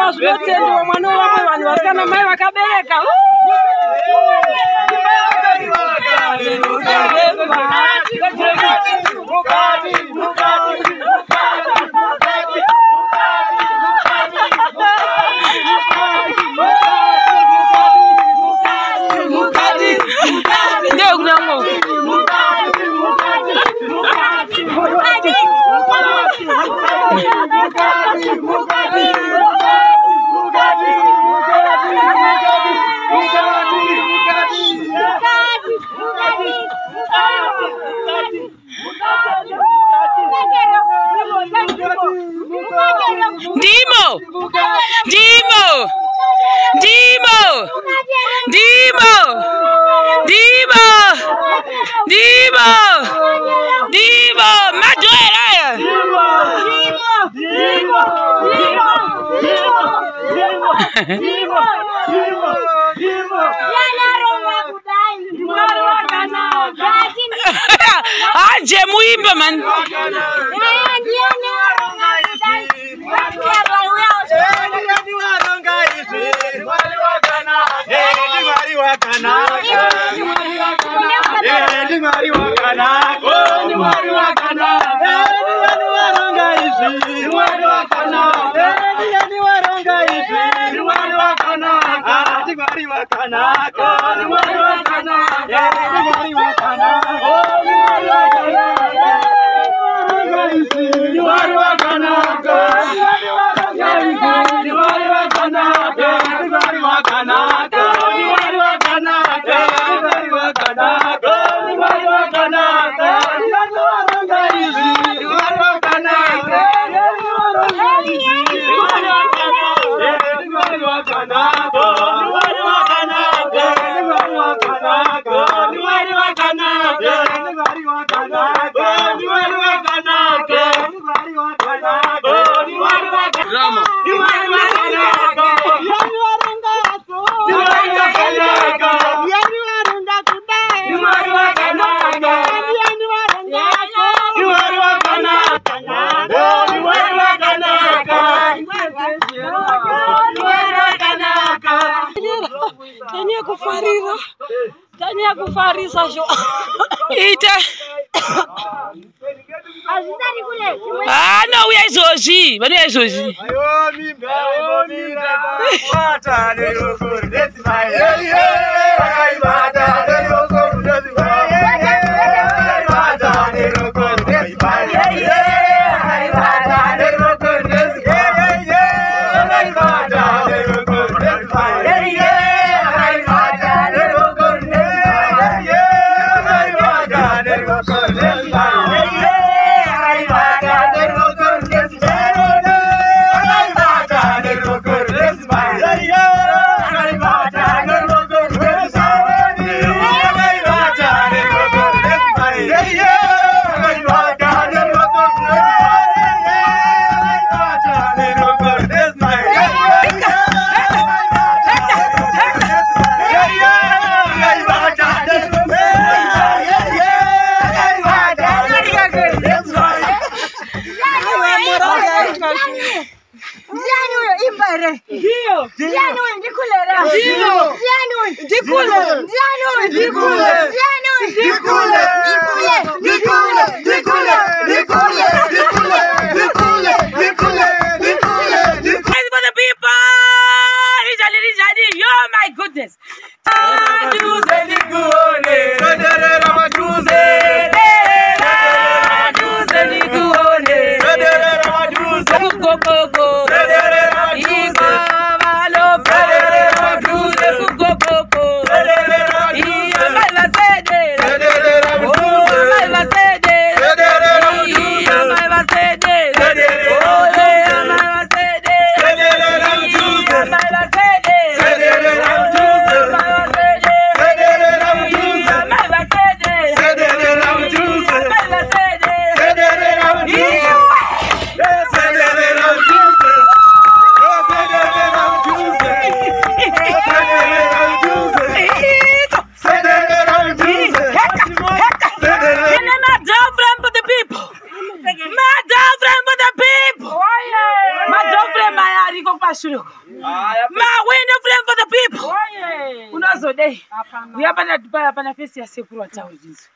Aiwa, zvinotendiwa mwana wevamwe vanhu vasikana mai vakabereka. Ndimo! Ndimo! Ndimo! Ndimo! Ndimo! Ndimo! Ndimo! Madoera aya! Ndimo! Ndimo! Ndimo! Ndimo! Ndimo! Ndimo! Aje muimbe man. Tanya kufarisa zvo. Ita. Ah, nouya izvozvi, vanouya izvozvi. kumashure uko. Mawindow frame for the people. Unozodei? Uya pana face yasekuru atauridzo.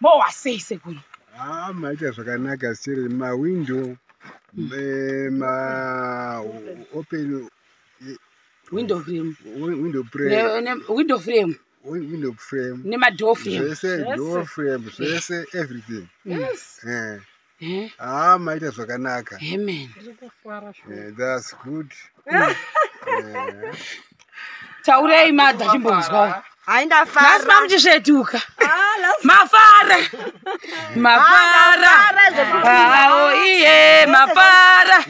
Mowa sei sekuru? Ah, maita zvakanaka sere mawindow ma open window frame. Window frame. Window frame. Window frame. Nema door frame. Zvese door frame, zvese everything. Yes. Eh. Ah, maita zvakanaka. Amen. That's good. Taurei madha chimbonzwa. Hai ndafara. Nhasi mamuchisvetuka. Mafara. Mafara. Awo iye mafara.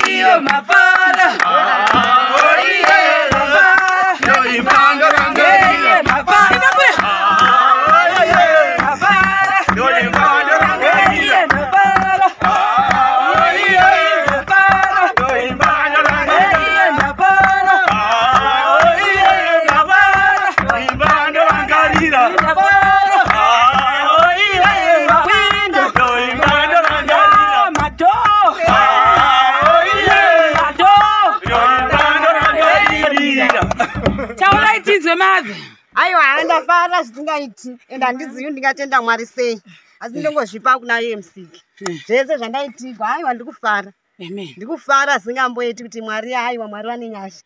Iyo mafara. Awo iye mafara. Iye mafara. Mafara. Iye mafara. Iye mafara. Iye mafara. Aiwa, ndafara zvisingaiti ende handizivi ndingatenda Mwari sei, asi ndingozvipa kuna iye musiki. Zvese zvandaitirwa, aiwa ndikufara. Ndikufara zvingamboiti kuti Mwari, aiwa Mwari vane nyasha.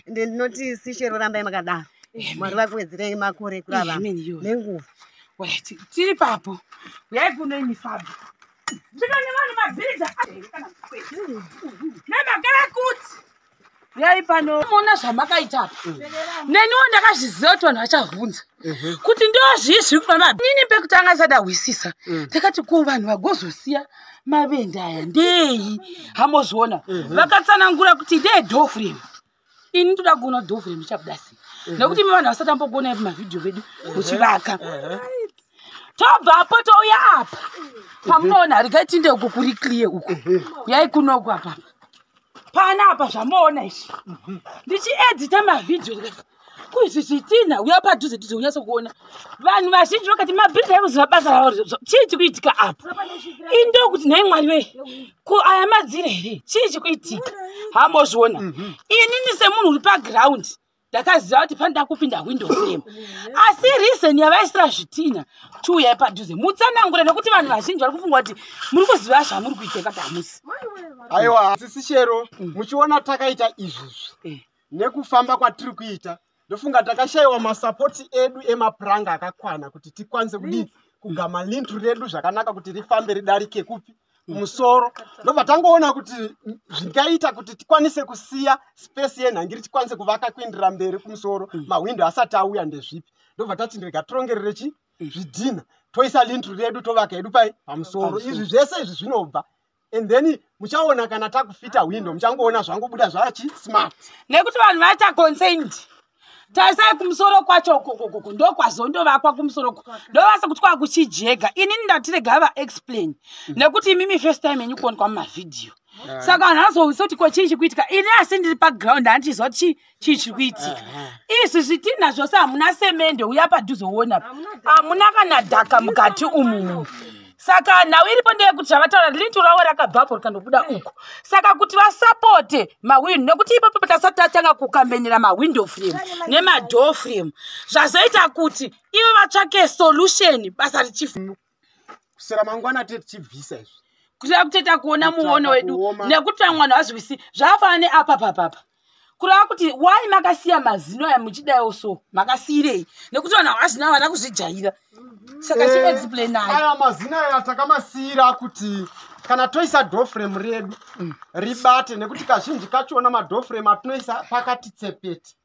Ende ndinoti sishero rambai makadaro. Mwari vakuwedzerei makore ekurarama nenguva. Tiri papo. Uyai kuno imi Fabi. Zvino nevanhu mabhiridha nemhaka yekuti uyai pano muona zvamakaita apa. Neniwo ndakazviziva kuti vanhu vachavhunza kuti ndozvii zviri kufa. Inini pekutanga ndisati ndahwisisa ndakati ko vanhu vagozosiya mavende aya ndei hamozviona. Vakatsanangura kuti ndee door frame. Ini ndoda kuona door frame ichabuda sei nekuti imi vanhu vasati ambokuonai pamavhidhiyo vedu muchivaka. Tobvapo touya apa pamunoona regai tinde uko kuri clear uko. Uyai kunoku apa. Pana apa zvamuona izvi. Ndichiedita mavhidhiyo ndikati kuizvi zvitina uya padhuze dhuze unyatso kuona. Vanhu vazhinji vakati mabhiridha ekuziva basa ravo chii chikuitika apa. Indokuti nhai Mwari wee ko aya madziro here chii chikuitika hamozviona. Inini semunhu uri paground ndakaziva kuti panoda kupinda window frame. Asi reason yavaisira zvitina chiuyai padhuze mutsanangure nekuti vanhu vazhinji vari kufunga kuti muri kuziva zvamuri kuita kati hamusi. Aiwa, sisi Shero, muchiona takaita izvizvi nekufamba kwatiri kuita ndofunga takashayiwa masapoti edu emapuranga akakwana kuti tikwanise kudii kugama lintu redu zvakanaka kuti rifambe ridarike kupi kumusoro. Ndobva tangoona kuti zvingaita kuti tikwanise kusiya space yenhangiri tikwanise kuvaka kuendera mberi kumusoro mahwindo asati auya ndezvipi. Ndobva tati rega tirongerere chi zvidhina toisa lintu redu tovaka hedu pai pamusoro. Izvi zvese izvi zvinobva. And then muchaona kana takufita window muchangoona zvangobuda zvachi smart. Nekuti vanhu vaita concerned. Tarisai kumusoro kwacho ukokokoko ndokwazondovakwa kumusoro uko. Ndovasa kuti kwakuchijega. Inini ndatirega va explain. Nekuti imimi first time yenyu kuonekwa mumavhidhiyo. Saka vanhu vanozohwisisa kuti ko chii chikuitika. Ini asi ndiri paground handichiziva kuti chii chiri kuitika. Izvi zvitina zvose hamuna semende uya padhuze uona. Hamuna kana dhaka mukati umu. Saka nhau iripo ndeyekuti zvavataura lintu ravo rakabvapo rikandobuda uko. Saka kuti vasapote mawindo nekuti ipapo tasati tatanga kukambenera mawindow frame nemadoor frame zvazoita kuti ivo vatsvake solution basa richifa. Kusera mangwana tichibvisa izvi. Kuda kutoita kuona muono wedu nekuti vamwe vanhu vazvisi zvakafanana neapa papapa. Kureva kuti wai makasiya mazino aya muchidaiwo so makasiyirei nekuti vanhu havazvina vana kuzvijaira. Saka chiexplainai. Aya mazino aya takamasiyira kuti kana toisa door frame redu ribate nekuti kazhinji kachona madoor frame atinoisa pakati tsepete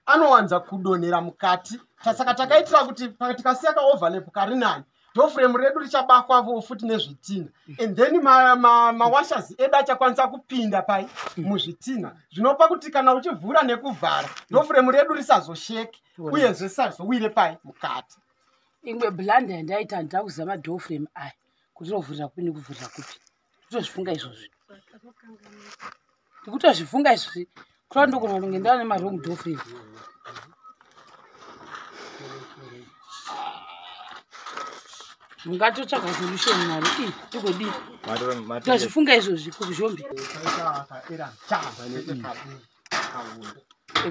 anowanza kudonhera mukati. Saka takaitira kuti tikasiya kaoverlap kari nani door frame redu richabakwavo futi nezvitina and then mawashers edu achakwanisa kupinda pai muzvitina zvinopa kuti kana uchivhura nekuvhara door frame redu risazosheke uyezve risazowire pai mukati. Imwe blunder yandaita handida kuziva madoor frame aya kuti rovhurira kupi nekuvhurira kupi. Ndikutozvifunga izvozvi. Ndikutozvifunga izvozvi. Kureva ndogona kunge ndava nemawrong door frame. Mungatotsvaga solution mari ii tigodii tazvifunga izvozvi kuzhombi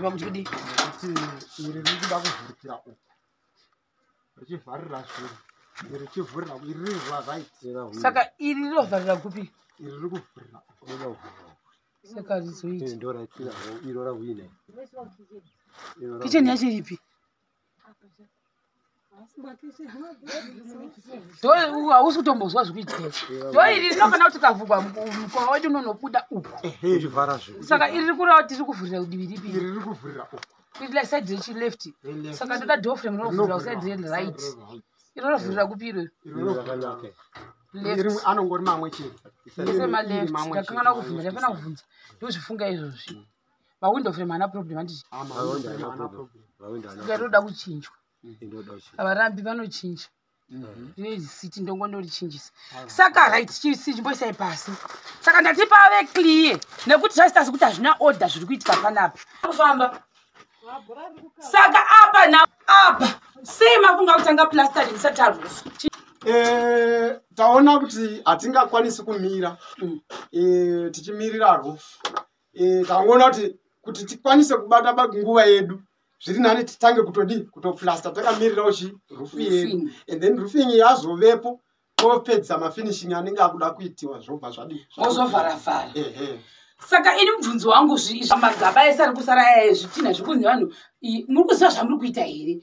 pakuti kudii kuti iri riri kuda kuvhurikira uku richivharira zvinhu, iri richivhurira, iri riri right. Saka iri rinovharira kupi? Iri riri kuvhurira. Saka rizoiti kicheni yacho iripi? Hausi kutombozwa zvikuitika. Ndo iri rinofanira kuti kavhurwa, mukova wedu unonobuda uku. Saka iri riri kureva kuti tiri kuvhurira kudivi ripi? Iri riri kuvhurira uku. Iri side rechileft. Saka ndoda door frame rinovhurira kuside reright. Iri rinovhurira kupi iro? Left anongori mamwe chete. Semaleft. Ndakangana kuvhunza, ndaifanira kuvhunza. Ndozvifunga izvozvi. Mawindow frame haana problem, handiti? Saka rinoda kuchinjwa. Havarambi, vanochinja. Rinesiti ndongondorichinjisa. Saka right, chimboisai pasi. Saka ndati pave clear nekuti zvaisita sekuti hazvina order zviri kuitika panapa kufamba. Saka apa na apa sei mafunga kutanga plastering isati arufa? Taona kuti hatingakwanisi kumira tichimirira roof. Tangoona kuti tikwanise kubata nguva yedu zviri nani titange kutodii, kutoplasta takamirirawo chi roof yedu, and then roofing yazovepo topedza mafinishing anenge akuda kuitiwa, zvobva zvadii. Mozovharavhara. Ehe. Saka ini mubvunzo wangu, magaba ese ari kusara aya ezvitinha zviri kunzi vanhu, muri kuziva zvamuri kuita here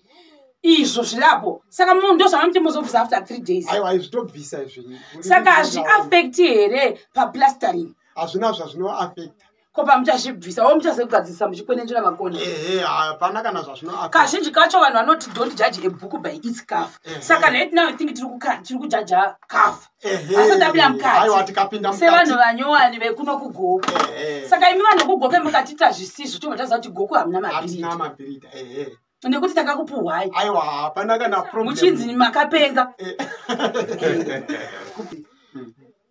izvo zvirapo? Saka munhu ndo zvamamuti muzobvisa after 3 days? Aiwa, izvi tobvisa izvi. Saka hazviaffecti here paplastering? Hazvina zvazvinoaffecta. Ko pamuchazvibvisa o muchazogadzirisa muchikwenenzvera makona? Ehe, hapana kana zvazvinoaffecta. Kazhinji kacho vanhu vanoti, "Don't judge a book by its cover." Saka right now I think tiri kujaja cover asati apinda mukati. Aiwa, tikapinda sevanhu vanyowani vekuno kuGokwe. Saka imi vanhu vekuGokwe mukatiita zvisizvo, tobva taziva kuti Gokwe hamuna Hatina mabhiridha. Mabhiridha, ehe. Nekuti takakupuhwai. Aiwa, hapana kana problem. Muchinzi makapenga.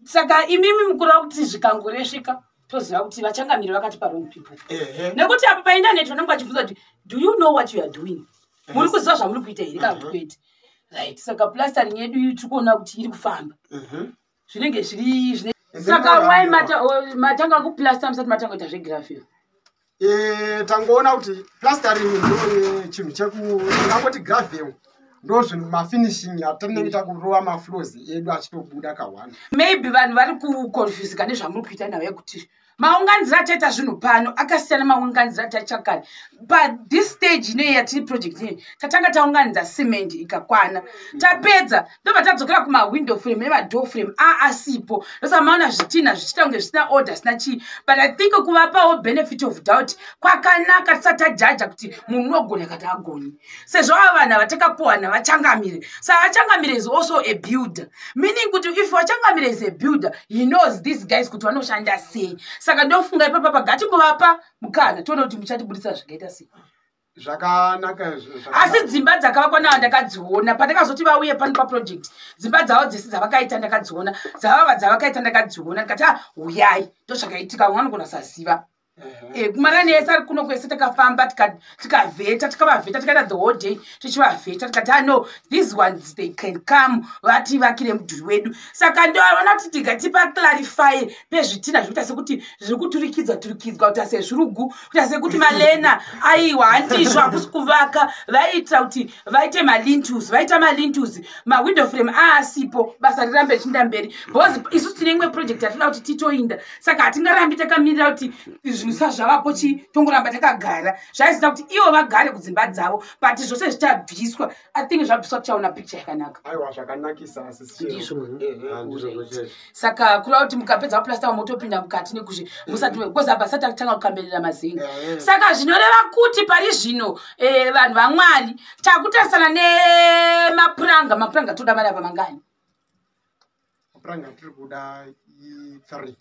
Saka imimi mukureva kuti zvikangoresvika toziva kuti vachangamiri vakati pa wrong people. Nekuti apa paindaneti vanenge vachibvunza kuti, "Do you know what you are doing? Muri kuziva zvamuri kuita here kana kuti kwete?" Right, saka plastering yedu iyi tiri kuona kuti iri kufamba. Zvinenge zviri And then Saka why matanga kuplasta musati matanga kuita zvegravel? Tangoona kuti plastering ndo chinhu cheku tingangoti gravel ndo zvinhu mafinishing atinenge takurova mafloors edu achitobuda kahwani. Maybe vanhu vari kuconfusika nezvamuri kuita nhau yekuti maunganidziro ataita zvinhu pano akasiyana maunganidziro ataita kare. But this stage ineyi yatiri project ineyi, tatanga taunganidza cement ikakwana, tapedza ndobva tadzokera kumawindow frame nemadoor frame aasipo. Ndosaka maona zvitinha zvichiita kunge zvisina order, zvisina chii. But I think kuvapawo benefit of doubt kwakanaka tisati tajaja kuti munhu unogona kati agoni, sezvo ava vanhu ava takapuwa navachangamire. Saka vachangamire is also a builder, meaning kuti if vachangamire is a builder, he knows these guys kuti vanoshanda sei. Saka ndofunga ipapa pagatimbovapa mukana tione kuti muchatibudisa zvakaita sei. Zvakanaka izvo, zvakanaka. Asi dzimba dzakavakwa navo ndakadziona pandakazoti vauye pano paproject. Dzimba dzavo dzese dzavakaita ndakadziona, dzavava dzavakaita ndakadziona. Ndikati, "A, uyai." Ndo zvakaitika, vamwe vanogona kusaziva. Kumarani ese ari kuno kwese takafamba, tikavheta, tikavavheta, tikaita the whole day tichivavheta. Tikati, "Ah, no, these ones, they can come vativakire mudhuri wedu." Saka ndoona kuti tikatipa clarify pezvitina zvikuita sekuti zviri kuturikidzwa turikidzwa, kuita sezvirugu, kuita sekuti malena. Aiwa, handizvo, hakusi kuvaka. Vaiitira kuti vaite malintels, vaita malintels, mawindow frame aasipo, basa rirambe richienda mberi, because isusu tine imwe project yatinoda kuti titoinda. Saka hatingarambi takamirira kuti zvinhu sazvavapo chi tongoramba takagara. Zvaizita kuti ivo vagare kudzimba dzavo, but zvose zvichabviswa. I think zvabviswa tichaona picture yakanaka. Aiwa, zvakanakisa asi. Ndizvo. Saka kureva kuti mukapedza kuplasta motopinda mukati nekuzvi musati, because apa sati atanga kukamberera mazenga. Saka zvinoreva kuti pari zvino, vanhu vaMwari, takutarisana nemapuranga. Mapuranga toda mari apa mangani? Mapuranga tiri kuda i3.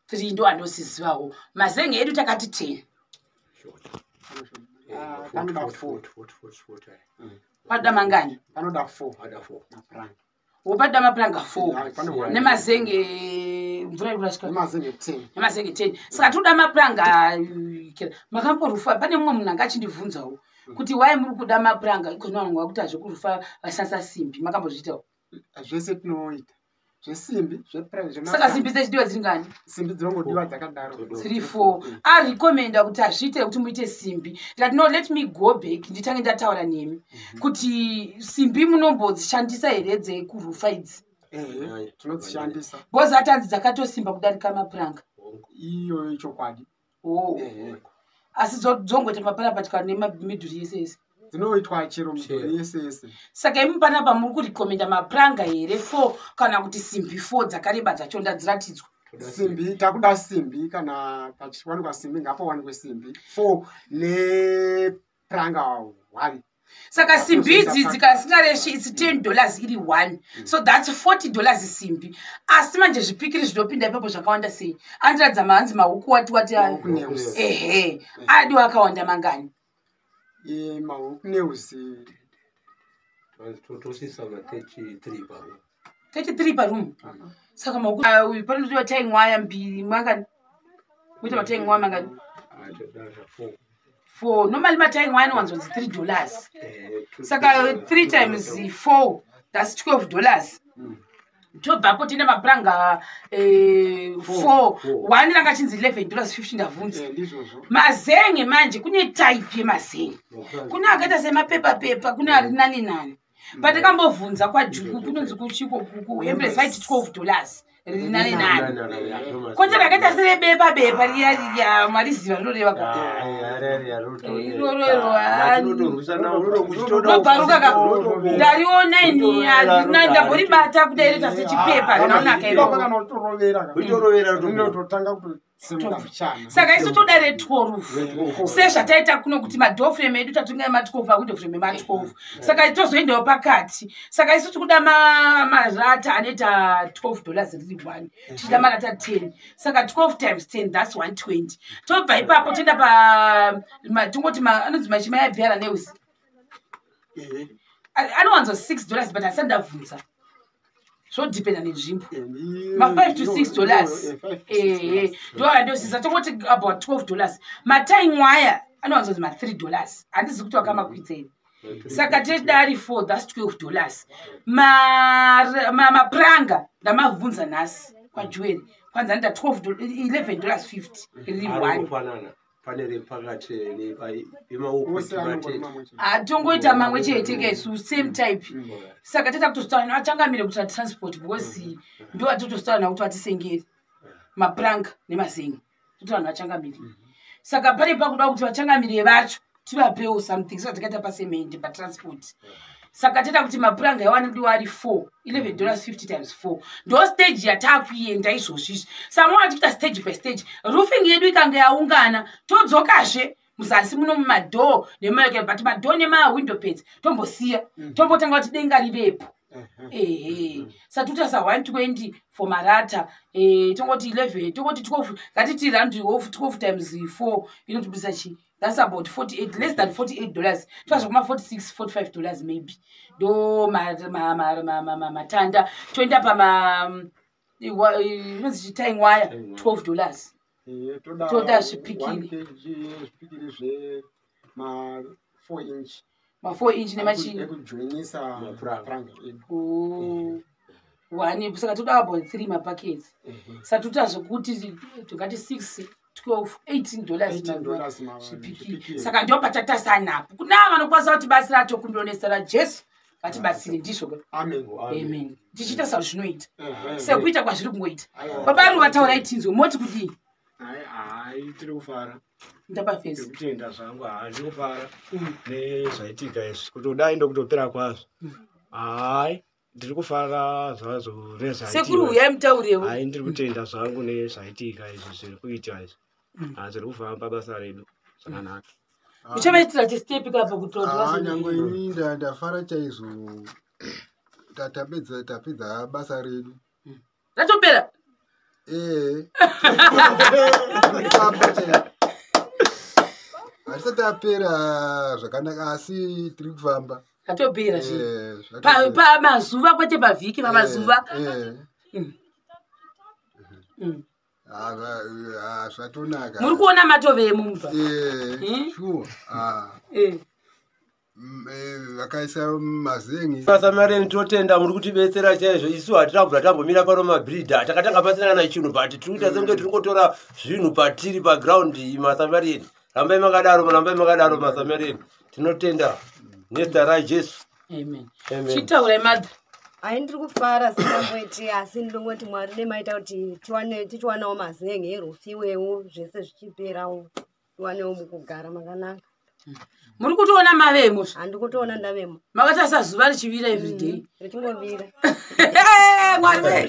3 ndo andosizivawo. Mazenge edu takati 10. Panoda 4. Panoda mangani? Panoda 4 mapuranga. Wopanoda mapuranga 4. Hai, pane Nemazenge, mvura iri kurasvika. Nemazenge 10. Nemazenge 10. Saka toda mapuranga makamborufa. Pane mumwe munhu anga achindibvunzawo kuti wai muri kuda mapuranga ikozvino vanhu vakuti hazvekurufa vashandisa simbi. Makambozviitawo? Zvese tinoita zvesimbi. Saka simbi dzechidiwa dziri ngani? Simbi dzinongodiwa dzakadaro. 3 4. Arecommenda kuti hazviite kuti muite simbi. Ndikati no, let me go back, nditange ndataura nemi kuti simbi munombodzishandisa here dzekurufa idzi? Ehe, tinodzishandisa. Because atanzi dzakatosimba kudarika mapuranga. Iyoyo ichokwadi. Oh. Ehe. Asi dzongoita maparapatika nemamidhuri yese yese? Dzinoitwa chero midhuri yese yese. Saka imi panapa muri kurecommenda mapuranga here 4 kana kuti simbi 4 dzakareba dzacho ndadziratidzwa? Simbi, takuda simbi. Kana pachiwanikwa simbi, ngapawanikwe simbi 4 nepranga 1. Saka simbi idzi dzikasingareshi, its $10 iri 1, so that's $40 simbi. Asi manje zvipikiri zvinopinda ipapo zvakawanda sei? Andiratidza mahanzi mahuku wati wati ayo. Mahuku nails. Ehe, adiwa akawanda mangani? Mahuku nails. Tosisa ma 33 paro. 33 paroom. Saka mahuku, ah, uyu panodiwa tying wire mbiri, mangani kuita matying wire mangani? 4. Normally matying wire anowanzonzi $3, saka 3 times 4, that's $12. Tobvapo tienda mapuranga 4, 1 ranga chinzi $11.50, ndabvunza. Ndizvozvo. Mazenge manje, kune type yemazenge, kune akaita semapepa pepa, kune ari nani nani. Pandakambobvunza kwajuku, kunonzi kuchiko kuempress, vaiti $12 riri nani nani, kwete rakaita serebepa bepa riya riya. Mariziva rinoreva robvaruka ka. Ndariona ini ndamboribata kudai, roita sechipepa, rinaonaka Ipapa iroro. kana utorovera ka. Utorovera. Rinototanga kutosimuka mbichana. Saka isu toda re12, sezvataita kuno kuti madoorframe edu tatinga ema12, mawindowframe ema12, saka tozoendawo pakati. Saka isu tikuda marata anoita $12 riri 1, tichida marata 10, saka 12 times 10, that's 120. Tobva ipapo toenda pa tongoti anonzi machimayabhiyara neus. Ehe. Anowanzo $6, but asati ndabvunza, zvodhipenda nenzvimbo. Ma $5 to $6. $5 to $6. Ehe, ndo andosisa, tongoti about $12. Matying wire anowanzonzi ma$3, handizi kuti wakamakwidza here. Saka tida ari 4, that's $12. Mapranga ndamabvunza nhasi kwajueri, kwanzi anoita $11.50 riri 1. Anofanana, pane repakati. Ose anongori mamwe chete. Hatongoita mamwe chete kesu, same type. Saka toita kutozotaura achangamire kuita transport, because ndo atotozotaura nakuti vatisengeri mapuranga nemazengi, toti vanhu vachangamire. Saka pane pakuda kuti vachangamire vacho tivapewo something, saka tikaita pasemende patransport. Saka toita kuti mapuranga yawanodiwa ari 4, $11.50 times 4, ndo stage yataakuenda izvozvizvi. Saka muona tikuita stage by stage. Roofing yedu ikange yaungana, todzokazve muzasi muno mumadoor nemaeke, but madoor nemawindow pads tombosiya, tombotanga kuti denga rivepo. Ehe, saka totarisa 120 for marata, tongoti 11, tongoti 12, ngatiti round off, 12 times 4 inotibudisa chi? That's about 48, less than $48, toa zvekuma 46, $45 maybe. Ndo matanda. Toenda pama inonzi chitying wire, $12. Ehe, toda Toda zvipikiri. 1 kg zvipikiri zvema 4 inch. Ma 4 inch nemachini. Ekujoinisa Mapuranga. mapuranga edu. Oh. One, saka toda about 3 mapackets. Saka toita zvekuti tingati 6, 12, $18. $18 Zvipikiri. Zvipikiri. Saka ndo patatasanapo. Kuna vanokwanisa kutibatsira, tokumbira raJesu vatibatsire, ndizvo ka? Amen. Amen. Tichiita sazvinoita, Ehe. sekuita kwazviri kungoita. Aiwa. Baba ru, vataurai tinzwe, moti kudii? Hai, hai, tiri kufara. Ndapafesi. Ndikutenda zvangu. Haa, ndiri kufara nezvaitika izvi, kuti kudai ndokutopera kwazvo. Hai, ndiri kufara zvazvo Sekuru, nezvaitika. uyai mutaurewo. Hai, ndiri kutenda zvangu nezvaitika izvi, zviri kuita izvi. Haa, zviri kufamba basa redu zvakanaka. Muchavaitira chistepi kapo kuti Ah, nyangwe ini ndafara chaizvo. Tapedza basa redu. Ratopera. Ee, kufamba chaizvo. Hatisati apera zvakanaka, asi tiri kufamba. Ratopera zvinhu. Eh, zvatopera. Pamazuva, kwete pavhiki, pamazuva. Eh, eh. Ah, zvatonaka. Muri kuona matovemo mubva. Eh, Hmm? sure. Ah, Eh. Vakaisa mazengi. Masamareni, tinotenda, muri kutibetsera chaizvo. Isu hatina kubva tambomira pano mabhiridha, takatanga pasina kana chinhu, but tiri kuita senge tiri kungotora zvinhu patiri pagraundi. Masamareni, rambai makadaro, rambai makadaro masamareni, tinotenda nezita raJesu. Amen. Amen. Chitaurai, madha. Hai, ndiri kufara singamboiti, asi ndinongoti Mwari nemaita kuti tiwane, tichiwanawo mazen'e eroof iwewo, zvese zvichiperawo, tiwanewo mukugara makanaka. Muri kutoona mavemo? Handi kutoona ndavemo. Makatarisa zuva richivira everyday? Richingovira. Mwari we.